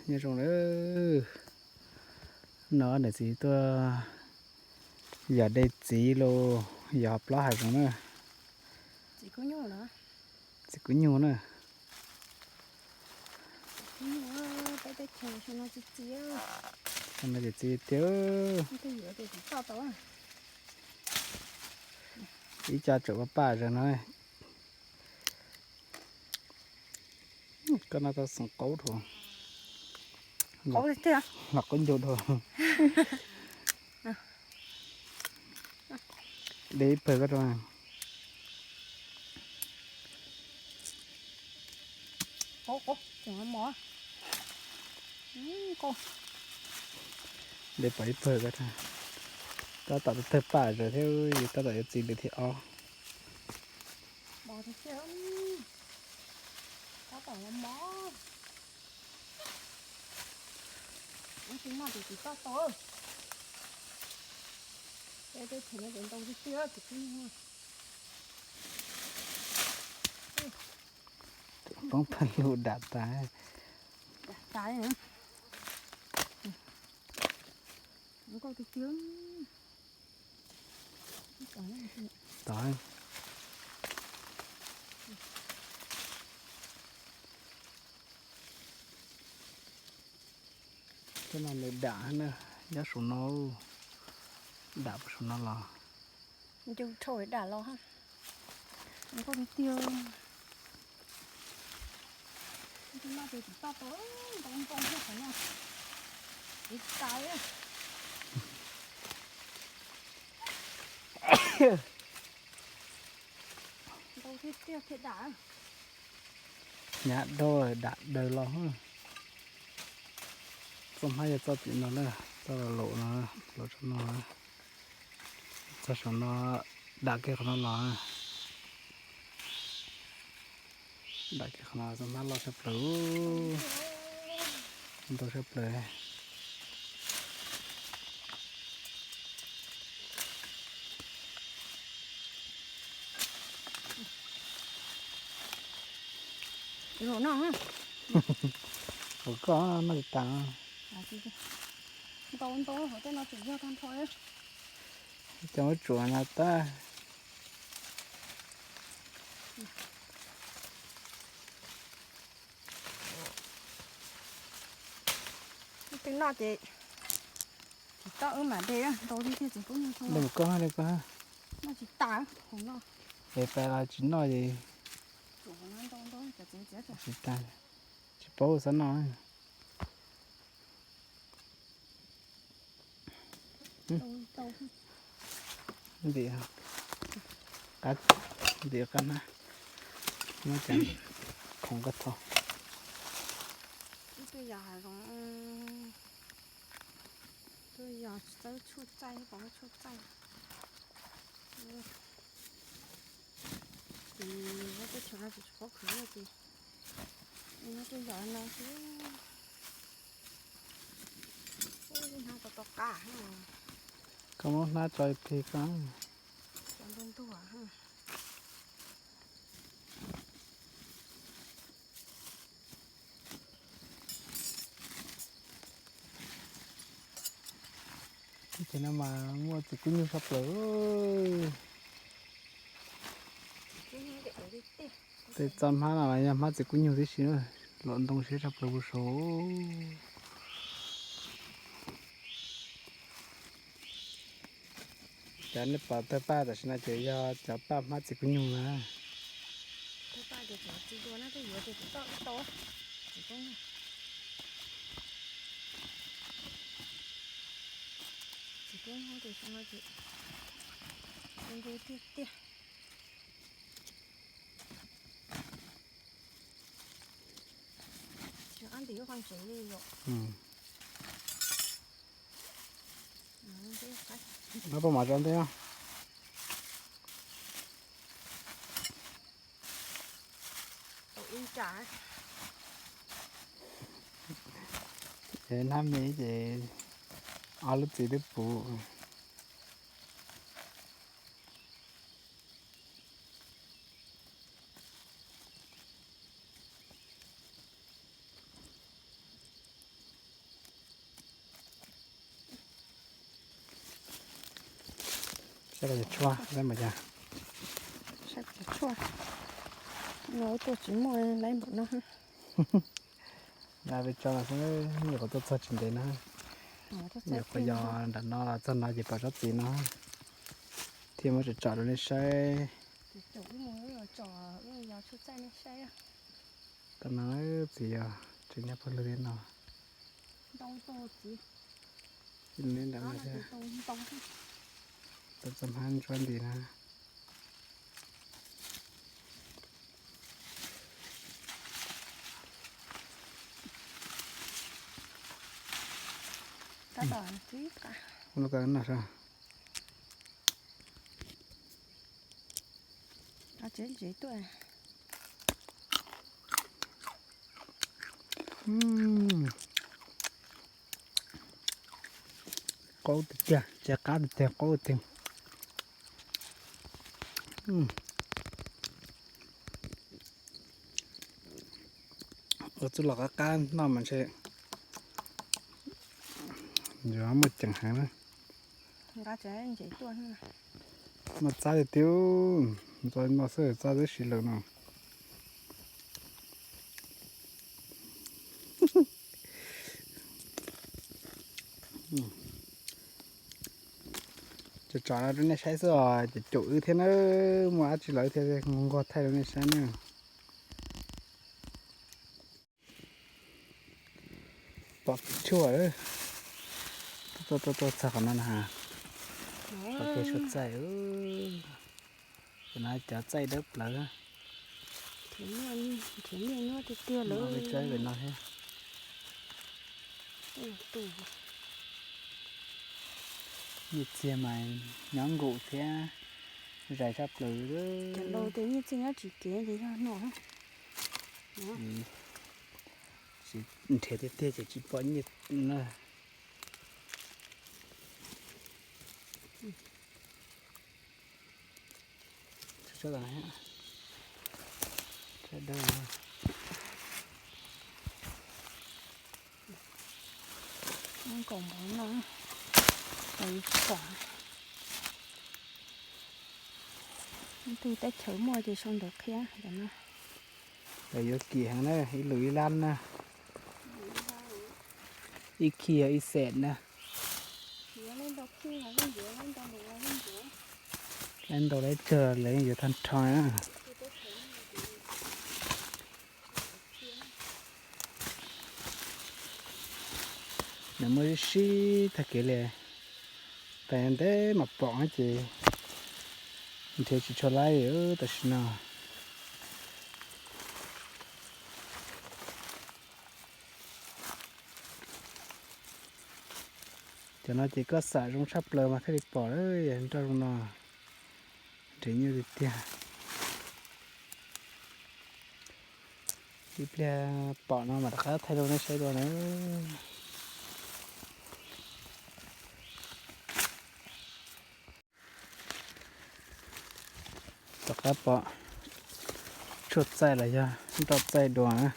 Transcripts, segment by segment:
Nyob zoo na, no niam txiv tuaj yos dej txiv los yos plaub hav zoov na. Txiv kub nyuj na. Txiv txiv tiag. Ib co tseem paj paj zog no. Koj no tau xoom qaub dhau. Los qaub ncaug dhau. De ib pawg koj rau. De pom ib pawg koj rau. Tab tom tawg paj zog thiab, tab tom yuav txiv lwm thiab os. Poob pawg lug dam tas. Tod. Tej no nws dam na, nyob saum no, dam puag saum no los. Ncu rhau dam los. Nkauj tiag tiag. Ncu no ces tsis tau tau, ntau ntau thiab qhov no. Tsis tas. Ntau thiab tiag thiab dam. Nyab dab dam daws los. Txoj hmab yog txoj tim no na, txoj laus no, laus txoj no. Txog saum no, dam kiag qhov no los. Dam kiag qhov no txoj hmab loj tshaj plaws, ntau tshaj plaws. Ua koj noj tsis tas. Ntau ntau hauv tej no tseem yog tag nrho. Cov muab tsuav no tab. Twb noj ces tsis tau wb mam de, ntau li thiaj tsis pub noj. De mus koj li koj. Noj tsis tas hauv no. Es pais los tsis noj ces tsis tas, tsis paub xav noj. Ntim, ntim qab hnab, muab cov khoom koj tho. Ib tug yos hav zoov, tus yos txawb tshuaj txaij, pom tshuaj txaij. Ces lub teb chaws no ces tsis paub khwv ces nyob tej yos no xwb. Hnab tau tau qab. Koj muab hnab tso plig koj. Ntuag ntuag. Ces no mas muaj txiv kub nyuj tshaj plaws. Tej txoj hmab no mas yog hmab txiv kub nyuj tib si, luam ntoo siab tshaj plaws puag saud. Cov nej pom tawg paj tam sim no ces yog cov paj hmab txiv kub nyuj na. Tawg paj ces tseem tsis dua na, twb yuav ces tsis tau ib tau. Txiv kub nyuj, txiv kub nyuj ces no ces nqi tiag tiag. Tsis ab ntim lub qhov tsev li yom. Ab, poj mam tso ntej. Tau ib ntsab. Ces hnab me ces ob lub txiv twb puv. Saib cov tshuaj, saib mas cas. Saib cov tshuaj. No tuaj tsis muaj lawm npaum no. Nqa peb tso xwb, nyuam qhuav tuaj txog tsis ntev na. Nyuam qhuav yog nram no los txog no ces pom tsob txiv no thiaj muab tsom tsom rau nej saib. Tau no txiv yog tseem nyob pawg lug thiab no. Tau txoj hmab ntsuab nti na. Lub ko no sav. Tsev tuaj. Qaub tiag tiag, tsev qab tiag tiag, qaub tiag. Ua txuj lom qab qab noj mas ntshe yuav muaj ceem heev na. Muaj txab tiag tiag, ntxov no xwb txab twb siv lawm no. Tsom tsom no rau nej saib xwb os, ces caum wb thiab na, muaj dab tsi los wb thiaj nquag thaij rau nej saib na. Pom kev tshuaj, tuaj tuaj tuaj txog qhov no na. Pom kev tshuaj txaij, no cov txaij dawb plaws. Nrhiav nyiaj nyuaj tiag tiag lawm. Nyiaj txiag mas nyob nkaus thiab, zais tshaj plaws. Cov laus tias nyiaj txiag nyob tsis kev ces yog no. Nrhiav tiag tiag ces tsis pom nyiaj na. Nkaum npaum no, tsis pom. Ib tug teb chaws muaj ces sau ntawv qhia cov no. Lawv yuav kim heev na, ib lus ib lab na. Ib khij yog ib xees na. Laib ntau laib tsawg lawv yuav tag nrho na. Nws muaj sib sib tag kev li, tas ntev mas pom ces nrhiav tsis tshua laib tam sim no. Cov no ces koj xam zoo tshaj plaws mas thiaj li pom, yog nroj zoo no nrhiav nyuaj tiag tiag. Ib pliag pom no mam rov qab thaij rau nej saib dua na. Rov qab pom tshuaj txaij los yog nroj txaij dua na.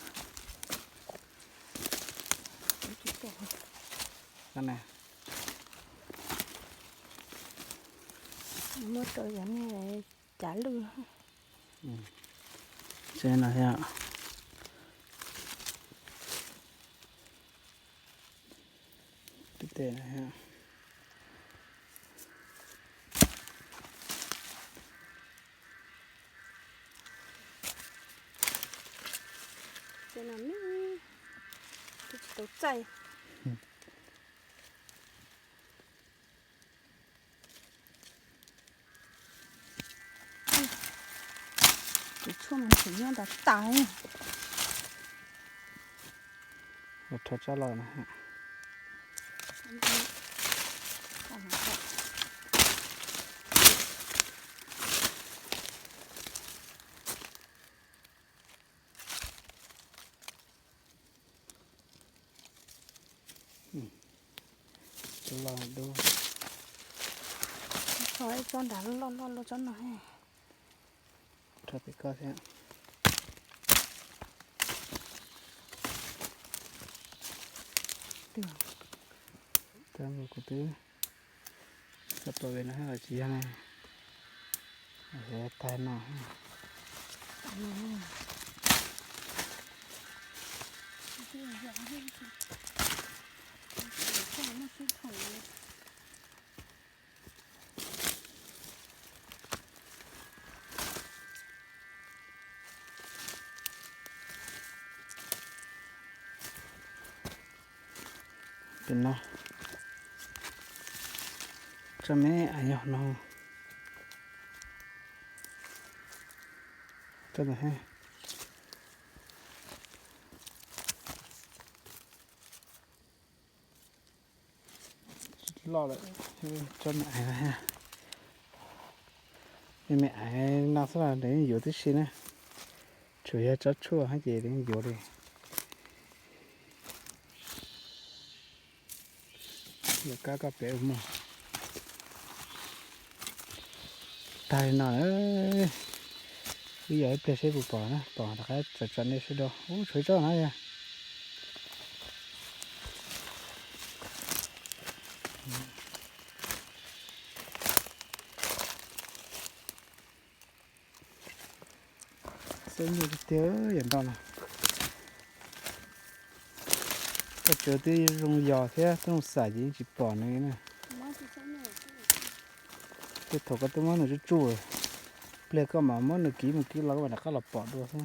Muab rau yog nej cav lwj. Tsev no yog Ces no me, twb tsis tau txaij. Tus tshuaj mas tseem nyob nrad tas. Rho tsab los na. Rho ib tsob nrad loj loj loj tsob no. Rho pem koj thiab. Twb, kuv twb xav pom pem no los tsis yog na. Tag no. Tus no tso me aiv yog no. Tso ntawm he. Loj lawm, tso me aiv no ha. Me me aiv no xwb los lawv yeej yuav tib si na. Tsuas yog tsob tshuaj hab ces lawv yeej yuav li. Yuav kab koj pem ua mog. Tag li no, wb yog ib pliag seb puas pom na, pom rov qab tso tso nej sawv daws. Ub, tshuav ib tsob no yog. Xab nyuj tiag tiag yam nroj no. Koj tsuav twb zoo yos thiab twb zoo xam ces yeej tsis pom nws na. Tej thaum koj twb muab nws tsuj tsuj, pliag koj mam muab nws kiv mus kiv los koj mam rov qab los pom dua xwb.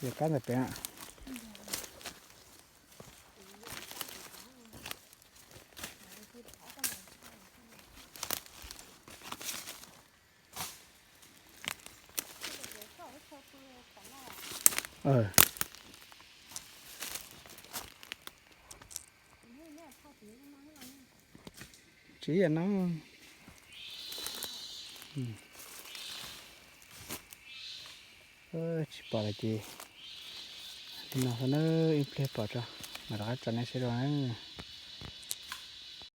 Yog kab ntawm pem. Tsis yam no. Tsis pom lawm ces li no xwb na, ib pliag pom tso, mam rov qab tso nej sawv daws na.